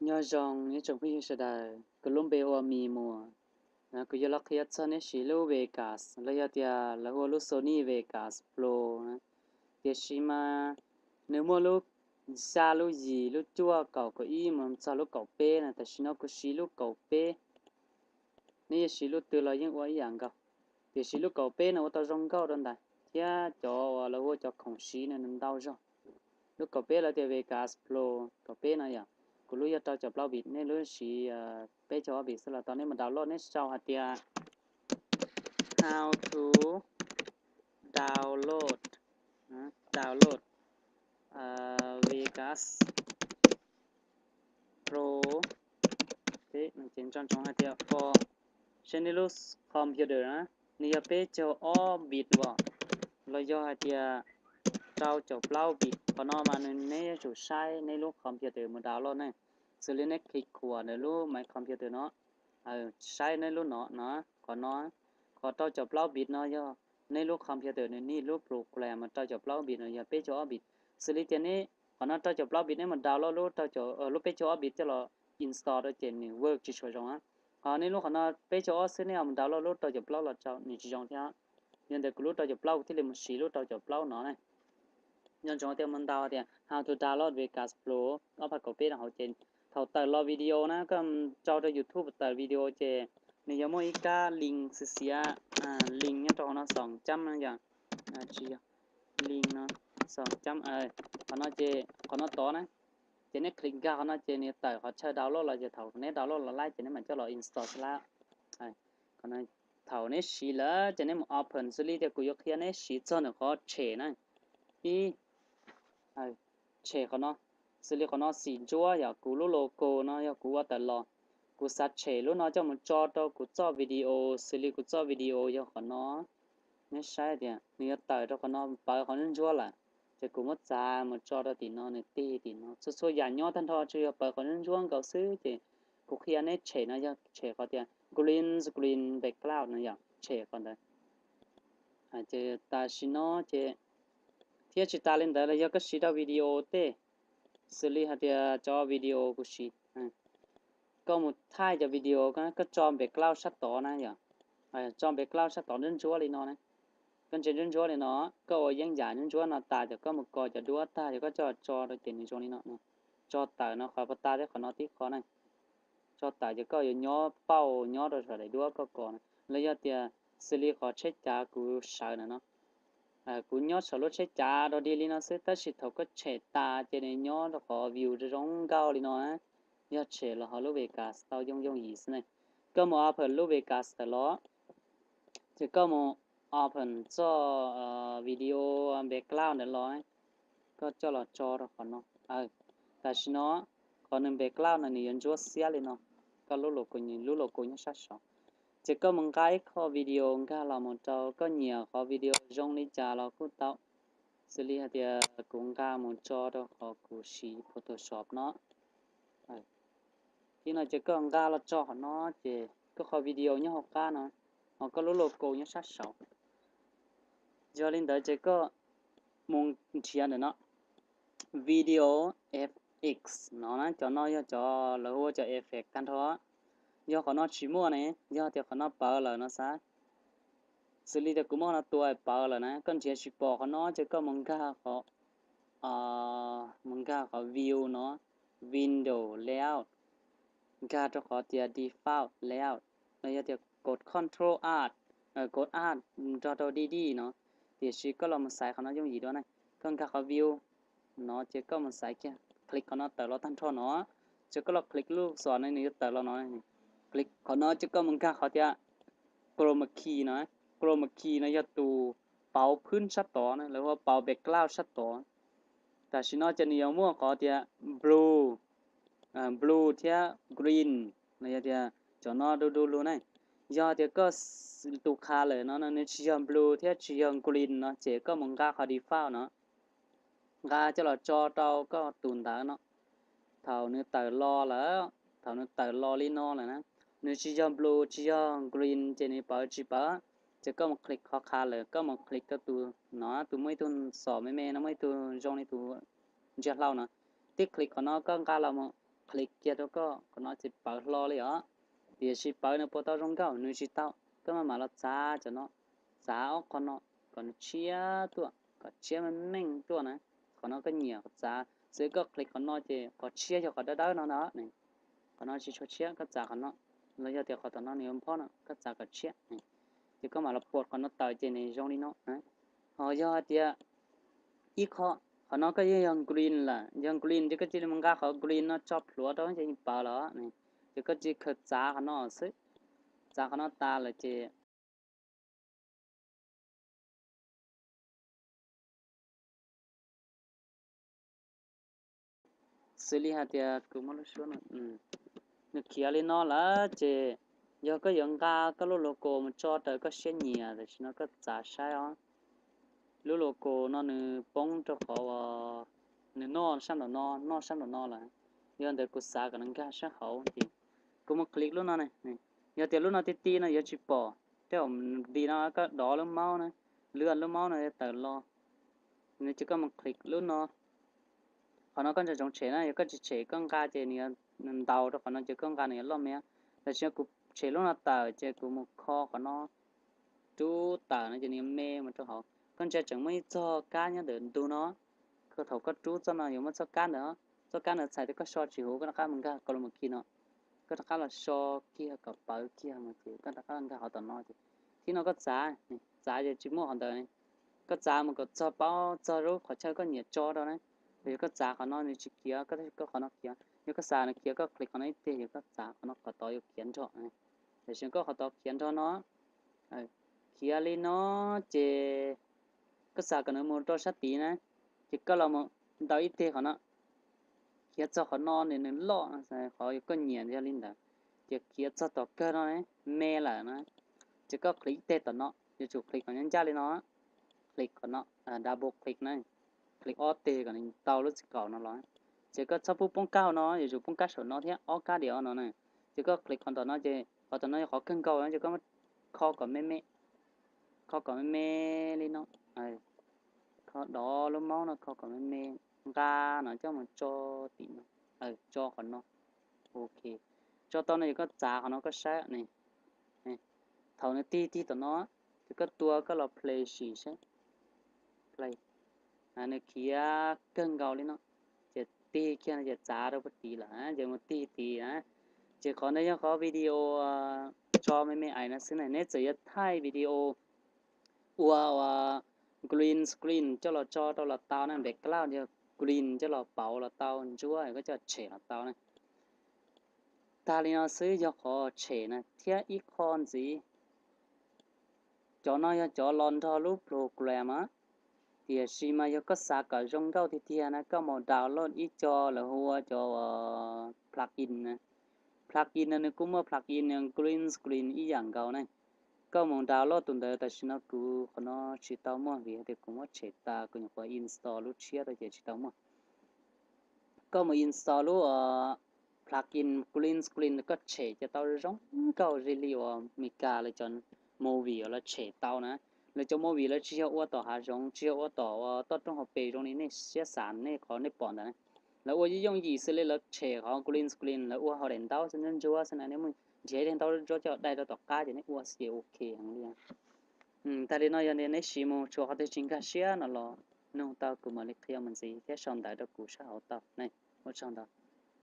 Nyob zoo ib tsoom phooj ywg sawv daws, kuv lub npe hu ua Mis Muas. Kuv yuav los qhia txog neb siv lub Vegas los yog tias lawv hu ua lub Sony Vegas Pro na. Tiam sis mas nws muaj lub xya, lub yim, lub cuaj, kaum, kaum ib mus txog lub kaum peb na, tam sim no kuv siv lub kaum peb. Neb yuav siv lub twg los yeej ua ib yam nkaus, tiam sis lub kaum peb no ua tau zoo nkauj rau ntawd thiab cov uas lawv hu ua cov khoom siv no nws ntau zog. Lub kaum peb lawv tias Vegas Pro kaum peb no yom, kuv lub yog rau caum plaub bit, nej lub siv peb caug ob bit xwb los tau. Neb mus download, neb sau hais tias how to download, download Vegas Pro, ces nco ntsoov hais tias for, seb nej lub computer na, nws yog peb caug ob bit los, los yog hais tias rau caum plaub bit. Qhov no mas nws, neb yuav tsum saib neb lub computer mus download ne. Xws li neb click khuam ntawm lub My Computer no, saib neb lub no no, qhov no, qhov rau caum plaub bit no yog neb lub computer nws nij lub program, mas rau caum plaub bit no yog peb caug ob bit. Xws li tias neb qhov no rau caum plaub bit, neb mus download lub, lub peb caug ob bit coj los install rau ces nws work tsis tshua zoo. Ho neb lub qhov no peb caug ob xwb, neb ho mus download lub rau caum plaub los rau nws tsis zoo thiab. Yog ntawd kuv lub rau caum plaub kuv thiaj li mus siv lub rau caum plaub no ne. Nco ntsoov tias mus ntaus tias how to download Vegas Pro ob phav kaum peb rau hauv ces thaum tawm los video na, koj tso rau YouTube tawm video ces nws yuav muaj ib kab link xiav xiav, link nyob rau qhov no xoom cam yog, tsis yog, link no, xoom cam, qhov no ces qhov no tod na, ces neb click nkag qhov no ces nws tawm qhov chaw download los, ces thaum neb download los lawm ces neb mam coj los install xwb lawm. Thaum neb siv lawm ces neb mus open, xws li tias kuv yuav qhia neb siv txog ntawm qhov tshem na. Ib, tshem qhov no, xws li qhov no xim ntsuab yog kuv lub logo no yog kuv ua tawm los. Kuv xav tshem lub no coj mus tso rau kuv txoj video, xws li kuv txoj video yog qhov no. Neb saib tias nws yuav tawm rau qhov no pawv qhov ntsuab ntsuab lawm, ces kuv muab txav mus tso rau tim no, nws tig tim no. Txhua txhua yam nyob tag nrho tsuas yog pawv qhov ntsuab ntsuab nkaus xwb, ces kuv qhia neb tshem no yog tshem qhov tias green screen background no yog tshem qhov ntawd. Ces tam sim no ces thiab tsis tas li ntawd los yog koj siv rau video tej, xws li hais tias cov video kuv siv, koj mus thaij cov video, koj tso background sab tod na yog, tso background sab tod ntsuab ntsuab li no na. Koj ntsia ntsuab ntsuab li no, koj ua yeeb yam ntsuab ntsuab no tas ces koj mus kos cov duab tag ces koj coj tso rau ces nws zoo li no. Tso tawm no qhov puas tas thiab qhov no tib qho na. Tso tawm ces koj yuav nyob pauj nyob rau saum daim duab koj kos na. Los yog tias xws li qhov tsheb cav kuv sawv ntawm no, kuv nyob saum lub tsheb cav dog dig li no xwb, tab sis thaum koj tshem tas ces nws nyob rau qhov view zoo nkauj li no na, yog tshem los ho lub Vegas tau yooj yooj yim xwb ne. Koj mus open lub Vegas tawm los, ces koj mus open txoj video background ntawd los, koj coj los tso rau qhov no. Tam sim no qhov nws background no nws yuav ntsuab xiab li no, koj lub logo nyob sab saud. Ces koj mus nqa ib qho video nkag los mus rau, koj nyiam qhov video zoo li cas los kuj tau. Xws li hais tias kuv nqa mus tso rau qhov kuv siv Photoshop no. Tib no ces koj nqa los tso qhov no, ces koj qhov video nyob hauv qab no, ho koj lub logo nyob sab saud. Yog li ntawd ces koj mus nrhiav ntawm no, video effects no na, cov no yog cov lawv hu ua cov effect tag nrho. Yog qhov no tsis muaj ne, yog tias qhov no pawv lawm no xav, xws li tias kuv muab qhov no tua pawv lawm na, koj nrhiav tsis pom qhov no ces koj mus nkag qhov, mus nkag qhov view no, window layout, nkag rau qhov tias default layout, los yog tias kod control alt, kod alt nrog rau D D no, tiam sis koj los mus xaiv qhov no yooj yim dua na. Koj nkag qhov view no ces koj mus xaiv kiag, click qhov no tawm los tag nrho no, ces koj los click lub xos no nws yuav tawm los no. Click qhov no ces koj mus nkag qhov tias chroma key no, chroma key no yog tus pauv phwb sab tod na, lawv hu ua pauv background sab tod. Tam sim no ces nws yuav muaj qhov tias blue, blue thiab green, los yog tias cov no du du lug ne. Yog tias koj tus color no nws tsis yog blue thiab tsis yog green no ces koj mus nqa qhov default no, nqa coj los tso rau koj tus ntawd no. Thaum nws tawm los lawm, thaum nws tawm los li no lawm na, nws tsis yog blue tsis yog green ces nws pawv tsis pawv. Ces koj mus click qhov color, koj mus click rau tus no, tus muaj ib tug xos me me no, muaj ib tug zoo li tus ntsiag hlau no. Tib click qhov no koj nqa los mus click kiag rau koj qhov no ces pawv hlo li os. Tiam sis pawv nws puas tau zoo nkauj? Nws tsis tau. Koj maj mam los txav cov no, txav ob qho no kom nws tshiab tuaj, kom tshiab meej meej tuaj na. Qhov no koj nyiam qhov txav xwb, koj click qhov no ces qhov tshiab yog qhov dawb dawb no na. Qhov no tsis tshua tshiab, koj txav qhov no, los yog tias qhov tom no nws yuav phob no, koj txav kom tshiab. Ces koj mam los pom qhov no tawm ces nws zoo li no. Ho yog hais tias ib qho, qhov no koj yeej yog green lawm, yog green ces koj cia li mus nqa qhov green no tso plhuav rau ces yeej pawv lawm. Ces koj cia li khaws txav qhov no xwb. Txav qhov no tas lawm ces xws li hais tias kuv muab lub suab no, nws khiav li no lawm ces yog koj yuav nqa koj lub logo mus tso raws koj siab nyiam, tam sim no koj txav saib os. Lub logo no nws poob rau qhov uas nws noj sab nraum no, noj sab nraum no lawm. Yog ntawd kuv xav kom nws nkag sab hauv ces kuv mus click lub no ne. Yog tias lub no ti ti no yuav tsis pom, tej zaum nws ti no koj dov lub mouse na, lwv lub mouse no tawm los, ces koj mus click lub no. Qhov no koj nco ntsoov tshem na, yog koj tsis tshem koj nqa ces nws ntaus rau qhov no ces koj nqa nws yuav loj me. Tam sim no kuv tshem lub no tawm ces kuv mus kho qhov no, rub tawm no ces nws yuav me mus rau hauv. Koj ntsia tseem muaj ib txoj kab nyob ntawm ntug no, thaum koj rub txoj no yuav muaj txoj kab ntawd, txoj kab ntawd txhais tias koj so tsis huv koj rov qab mus nkag koj los mus khi no, koj rov qab los so kiag kom pawv kiag mus ces koj rov qab nkag qhov tom no ces, thib no koj txav, txav ces tsis muaj qhov ntawd. Koj txav mus kom txog paub txog lub qhov chaw koj nyiam tso rau na. Yog koj txav qhov no nws tsis khiav, koj tab sis koj qhov no khiav. Yog koj xav nws khiav koj click qhov no ib teg, yog koj txav qhov no qhov tod yuav khiav nrog. Tam sim koj qhov tod khiav nrog no, khiav li no ces koj xav kom nws mus rau sab tid na, ces koj los mus ntaus ib teg qhov no, khiav txog qhov no nws nws loj, qhov koj nyiam yog li ntawd, ces khiav txog tom kawg no me lawm na, ces koj click ib teg tom no, yuav tsum click qhov nyob ncaj li no, click qhov no, double click na, click ob teg kom nws tau lub txiv qaum no los. Ces koj txhob pub poob kab hauv no, yuav tsum poob kab saum no thiab ob kab diam no na. Ces koj click qhov tom no ces qhov tom no yog qhov kawg nkaus no ces koj muab kho kom me me, kho kom me me li no, kho dov lub mouse no kho kom me me, nqa no coj mus tso tim no, tso qhov no. Ok, tso tau no ces koj txav qhov no koj saib ne. Thaum nws tig tig tom no, ces koj tua koj los play sim saib. Play, nws khiav kawg nkaus li no, ces tig kiag no ces txav rau puag tid lawm ces mus tig tid na. Ces qhov no yog qhov video tso me me ais no xwb na, neb txawm yuav thaij video ua ua green screen coj los tso rau los tau na, background yog green coj los pauv los tau, ntsuab koj coj tshem los tau na. Tag li no xwb yog qhov tshem na, thiab ib qho ntxiv, cov no yog cov los nrog lub program, tiam sis mas yog koj xav kom zoo nkauj tiag tiag na koj mus download ib co lawv hu ua cov plugin na. Plugin no nws kuj muaj plugin green screen ib yam nkaus ne. Koj mus download tus ntawd, tam sim no kuv qhov no tsis tau muaj vim hais tias kuv muab tshem tas, kuv nyuam qhuav install lub tshiab rau ces tsis tau muaj. Koj mus install lub plugin green screen koj tshem ces tau zoo nkauj ze li uas Meskas lawv cov movie uas lawv tshem tau na. Lawv cov movie lawv tsis yog ua tom hav zoov, tsis yog ua tom uas toj roob hauv pes zoo li nej siab xav nej qhov nej pom ntawd na. Lawv ua yooj yooj yim xws li lawv tshem qhov green screen, lawv ua hauv daim ntaub xwb, ntsuab ntsuab xwb na, nej muab nrhiav ib daim ntaub ntsuab coj dai rau tom qab ces nej ua xwb ces ok heev li. Tag li no yog neb siv mus tshuav qhov twg tsis nkag siab no los nug tau kuv mam li qhia mus ntxiv thiab sau ntawv rau kuv sab hauv tau ne. Ua tsaug ntau.